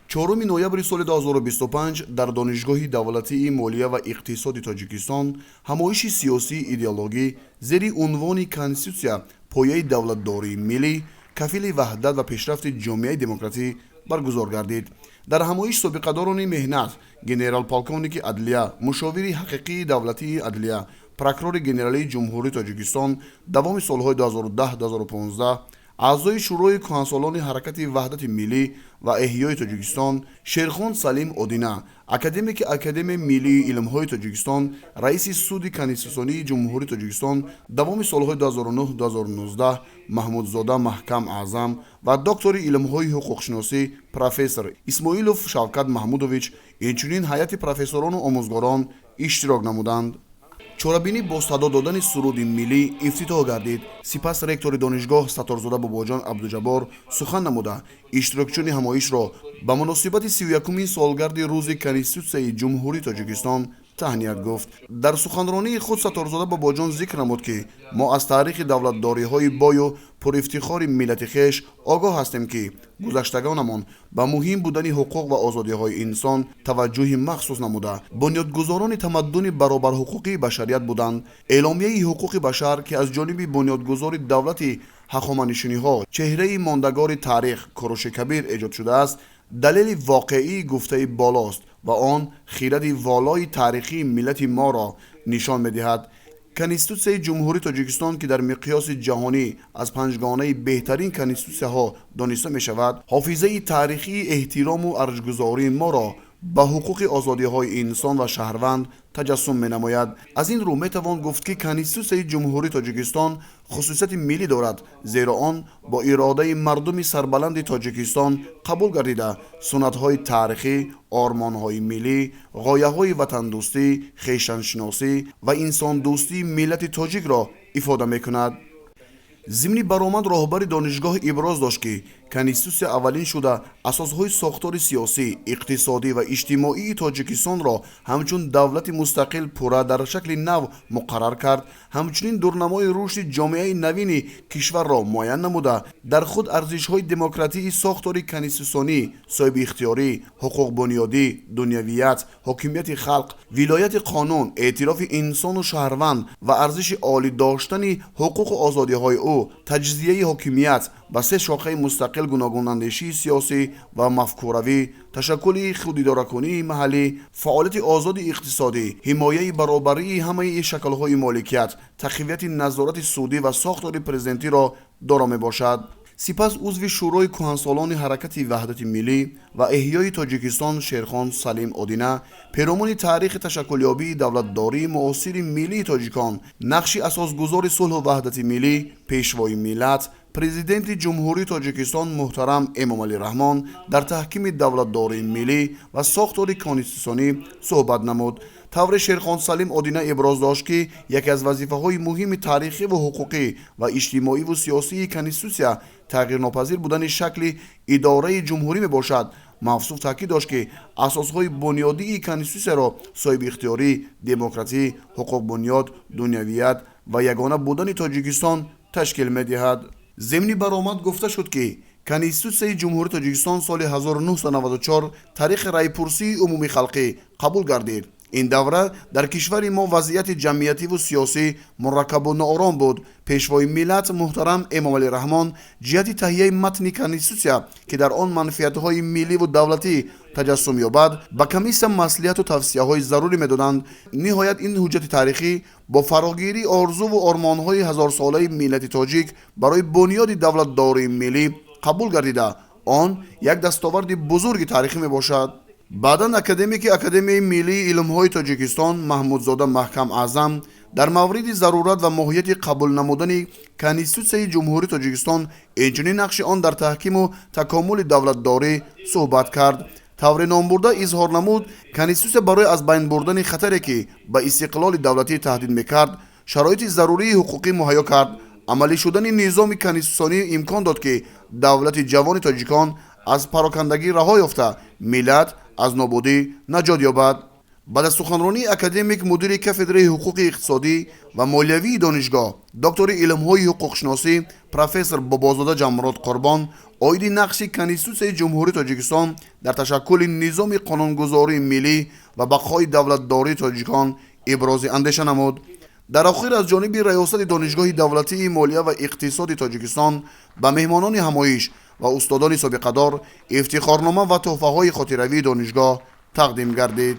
4 ноябри соли 2025 дар Донишгоҳи давлатии молия ва иқтисоди Тоҷикистон ҳамоиши сиёсии идеологӣ зери унвони «Конститутсия: пояи давлатдории миллӣ, кафили ваҳдат ва пешрафти ҷомеаи демократӣ» баргузор гардид. Дар ҳамоиш собиқадорони меҳнат, генерал-полковники адлия, мушовири ҳақиқии давлатии адлия, прокурори генералии Ҷумҳурии Тоҷикистон давоми солҳои 2010-2015, аъзои Шӯрои кӯҳансолони Ҳаракати ваҳдати миллӣ ва эҳёи Тоҷикистон Шерхон Салим Одина, академики Академияи миллии илмҳои Тоҷикистон, раиси Суди Конститутсионии Ҷумҳурии Тоҷикистон давоми солҳои 2009-2019 Маҳмудзода Маҳкам Аъзам ва доктори илмҳои ҳуқуқшиносӣ, профессор Исмоилов Шавкат Маҳмудович, инчунин ҳайати профессорону омӯзгорон иштирок намуданд. Чорабинӣ бо садо додани суруди миллӣ ифтитоҳ гардид. Сипас ректори донишгоҳ Сатторзода Бобоҷон Абдуҷаббор сухан намуда, иштирокчиёни ҳамоишро ба муносибати 31-умин солгарди Рӯзи Конститутсияи Ҷумҳурии Тоҷикистон таҳният гуфт. Дар суханронии худ Сатторзода Бобоҷон зикр намуд, ки мо аз таърихи давлатдориҳои бою пурифтихори миллати хеш огоҳ ҳастем, ки гузаштагонамон ба муҳим будани ҳуқуқ ва озодиҳои инсон таваҷҷӯҳи махсус намуда, бунёдгузорони тамаддуни баробарҳуқуқии башарият буданд. Эъломияи ҳуқуқи башар, ки аз ҷониби бунёдгузори давлати ҳахоманишиниҳо, чеҳраи мондагори таърих Куруши Кабир эҷод шудааст, далели воқеии гуфтаи болост ва он хиради волои таърихии миллати моро нишон медиҳад. Конститутсияи Ҷумҳурии Тоҷикистон, ки дар миқёси ҷаҳонӣ аз панҷгонаи беҳтарин конститутсияҳо дониста мешавад, ҳофизаи таърихии эҳтирому арҷгузории моро ба ҳуқуқи озодиҳои инсон ва шаҳрванд таҷассум менамояд. Аз ин рӯ метавон гуфт, ки Конститутсияи Ҷумҳурии Тоҷикистон хусусияти миллӣ дорад, зеро он бо иродаи мардуми сарбаланди Тоҷикистон қабул гардида, суннатҳои таърихӣ, ормонҳои миллӣ, ғояҳои ватандӯстӣ, хештаншиносӣ ва инсондӯстии миллати тоҷикро ифода мекунад. Зимни баромад роҳбари донишгоҳ иброз дошт, ки Конститутсия аввалин шуда асосҳои сохтори сиёсӣ, иқтисодӣ ва иҷтимоии Тоҷикистонро ҳамчун давлати мустақил пурра дар шакли нав муқаррар кард. Ҳамчунин дурнамои рушди ҷомеаи навини кишварро муайян намуда, дар худ арзишҳои демократии сохтори конститутсионӣ, соҳибихтиёрӣ, ҳуқуқбунёдӣ, дунявият, ҳокимияти халқ, вилояти қонун, эътирофи инсону шаҳрванд ва арзиши олӣ доштани ҳуқуқу озодиҳои ӯ, таҷзияи ҳокимият ба се шохаи мустақил, гуногунандешии сиёсӣ ва мафкуравӣ, ташаккули худидоракунии маҳаллӣ, фаъолияти озоди иқтисодӣ, ҳимояи баробарии ҳамаи шаклҳои моликият, тақвияти назорати судӣ ва сохтори президентиро доро мебошад. Сипас узви Шӯрои кӯҳансолони Ҳаракати ваҳдати миллӣ ва эҳёи Тоҷикистон Шерхон Салим Одина перомуни таърихи ташаккулёбии давлатдории муосири миллии тоҷикон, нақши асосгузори сулҳу ваҳдати миллӣ, Пешвои миллат, Президенти Ҷумҳурии Тоҷикистон муҳтарам Эмомалӣ Раҳмон дар таҳкими давлатдории миллӣ ва сохтори конститутсионӣ суҳбат намуд. Тавре Шерхон Салим Одина иброз дошт, ки яке аз вазифаҳои муҳими таърихиву ҳуқуқӣ ва иҷтимоиву сиёсии Конститутсия тағйирнопазир будани шакли идораи ҷумҳурӣ мебошад. Мавсуф таъкид дошт, ки асосҳои бунёдии Конститутсияро соҳибихтиёрӣ, демократӣ, ҳуқуқбунёд, дунявият ва ягона будани Тоҷикистон ташкил медиҳад. Зимни баромад гуфта шуд, ки Конститутсияи Ҷумҳурии Тоҷикистон соли 1994 тариқи раъйпурсии умумихалқӣ қабул гардид. Ин давра дар кишвари мо вазъияти ҷамъиятиву сиёсӣ мураккабу ноором буд. Пешвои миллат муҳтарам Эмомалӣ Раҳмон ҷиҳати таҳияи матни Конститутсия, ки дар он манфиатҳои милливу давлатӣ таҷассум ёбад, ба комиссия маслиҳату тавсияҳои зарурӣ медоданд. Ниҳоят, ин ҳуҷҷати таърихӣ бо фарогирии орзуву ормонҳои ҳазорсолаи миллати тоҷик барои бунёди давлатдории миллӣ қабул гардида, он як дастоварди бузурги таърихӣ мебошад. Баъдан академики Академияи миллии илмҳои Тоҷикистон Маҳмудзода Маҳкам Аъзам дар мавриди зарурат ва моҳияти қабул намудани Конститутсияи Ҷумҳурии Тоҷикистон, инчунин нақши он дар таҳкиму такомули давлатдорӣ суҳбат кард. Тавре номбурда изҳор намуд, Конститутсия барои аз байн бурдани хатаре, ки ба истиқлоли давлатӣ таҳдид мекард, шароити зарурии ҳуқуқӣ муҳайё кард. Амалӣ шудани низоми конститутсионӣ имкон дод, ки давлати ҷавони тоҷикон аз парокандагӣ раҳо ёфта, миллат аз нобудӣ наҷот ёбад. Баъд аз суханронии академик, мудири кафедраи ҳуқуқи иқтисодӣ ва молиявии донишгоҳ, доктори илмҳои ҳуқуқшиносӣ, профессор Бобозода Ҷаммурод Қурбон оиди нақши Конститутсияи Ҷумҳурии Тоҷикистон дар ташаккули низоми қонунгузории миллӣ ва бақои давлатдории тоҷикон ибрози андеша намуд. Дар охир аз ҷониби раёсати Донишгоҳи давлатии молия ва иқтисоди Тоҷикистон ба меҳмонони ҳамоиш ва устодони собиқадор ифтихорнома ва тӯҳфаҳои хотиравии донишгоҳ тақдим гардид.